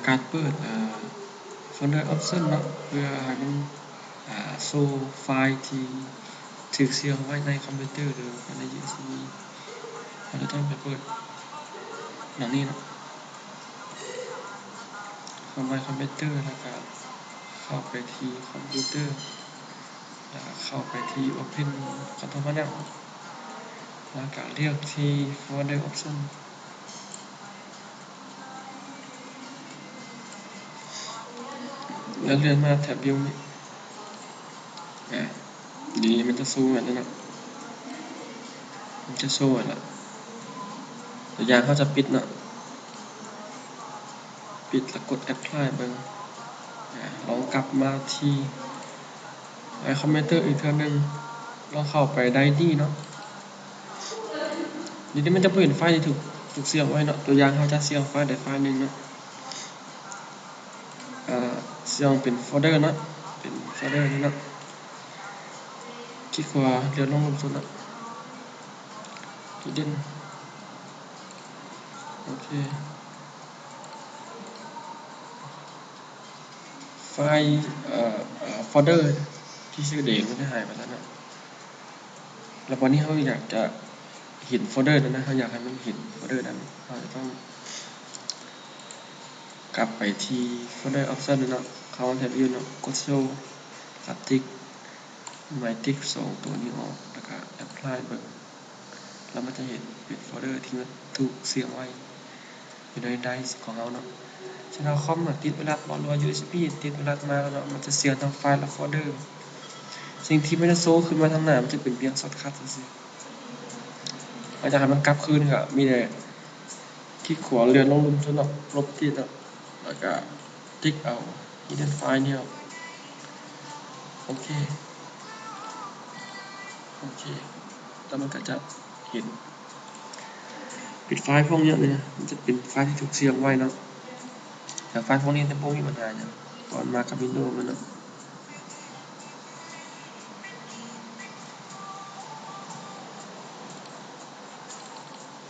ການເປີດ ເອີ ໂຟນເດີອອບຊັນເນາະ ເພື່ອໃຫ້ມັນ ອາ ໂຊໄຟລ໌ທີ່ຖືກເຊື່ອມໄວ້ໃນຄອມພິວເຕີ ຫຼື ໃນຢູເອັສບີ ເຮົາຈະຕ້ອງໄປເປີດດັ່ງນີ້ເນາະ. ເຂົ້າມາຄອມພິວເຕີ ແລ້ວກະເຂົ້າໄປທີ່ຄອມພິວເຕີ ແລ້ວກະເຂົ້າໄປທີ່ Open Control Panel ແລ້ວກະເລືອກທີ່ Folder Option ແລ້ວເລື່ອນມາແທັບ View ນີ້ ອາ ນີ້ມັນຈະໂຊແລ້ວເນາະ ມັນຈະໂຊແລ້ວ. ຕົວຢ່າງເຮົາຈະປິດເນາະ ປິດແລ້ວກົດ Apply ເບິ່ງ. ອາ ລອງກັບມາທີ່ ໄອຄອມພິວເຕີອີກເທື່ອໜຶ່ງ ລອງເຂົ້າໄປໄດ້ດີເນາະ. ນີ້ມັນຈະບໍ່ເຫັນໄຟລ໌ທີ່ຖືກ ຖືກເຊື່ອມໄວ້ເນາະ. ຕົວຢ່າງເຮົາຈະເຊື່ອມໄຟລ໌ໃດໄຟລ໌ໜຶ່ງເນາະ ອາ ເຊື່ອມເປັນໂຟນເດີເນາະ ເປັນໂຟນເດີນີ້ເນາະ. ຄລິກຂວາ ເລື່ອນລົງລຸ່ມສຸດເນາະ Hidden ໂອເຄ ໄຟລ໌ ເອີ ເອີ ໂຟນເດີທີ່ຊື່ເດມັນຈະຫາຍໄປແລ້ວເນາະ. ແລ້ວບັດນີ້ເຮົາຢາກຈະເຫັນໂຟນເດີນັ້ນນະ ເຮົາຢາກໃຫ້ມັນເຫັນໂຟນເດີນັ້ນ ເຮົາຈະຕ້ອງກັບໄປທີ່ Folder Option ເນາະ ເຂົ້າແທັບ View ເນາະ ກົດ Show ແລ້ວຕິກ ໝາຍຕິກສອງຕົວນີ້ອອກ ແລ້ວກະ Apply ເບິ່ງ ແລ້ວມັນຈະເຫັນເປັນໂຟນເດີທີ່ມັນຖືກເຊື່ອມໄວ້ຢູ່ໃນໄດຣຟ໌ຂອງເຮົາເນາະ. ເຊັ່ນວ່າຄອມມັນຕິດໄວຣັສບໍ່ ຫຼືວ່າ ຢູເອັສບີ ຕິດໄວຣັສມາແລ້ວເນາະ ມັນຈະເຊື່ອມທັງໄຟລ໌ ແລະ ໂຟນເດີ. ສິ່ງທີ່ມັນຈະໂຊຂຶ້ນມາທາງໜ້າ ມັນຈະເປັນພຽງຊອດຄັດຊື່ໆ. ຫຼັງຈາກໃຫ້ມັນກັບຄືນ ກະມີແຕ່ຄລິກຂວາເລື່ອນລົງລຸ່ມສຸດເນາະ Property ເນາະ ແລ້ວກະຕິກເອົາ Hidden File ນີ້ອອກ. ໂອເຄ ໂອເຄ ແລ້ວມັນກະຈະເຫັນ ເປັນໄຟລ໌ພວກນີ້ເລີຍ ມັນຈະເປັນໄຟລ໌ທີ່ຖືກເຊື່ອມໄວ້ເນາະ. ແຕ່ໄຟລ໌ພວກນີ້ຈະບໍ່ມີບັນຫາຫຍັງ ເພາະມັນມາກັບ Windows ມັນເນາະ.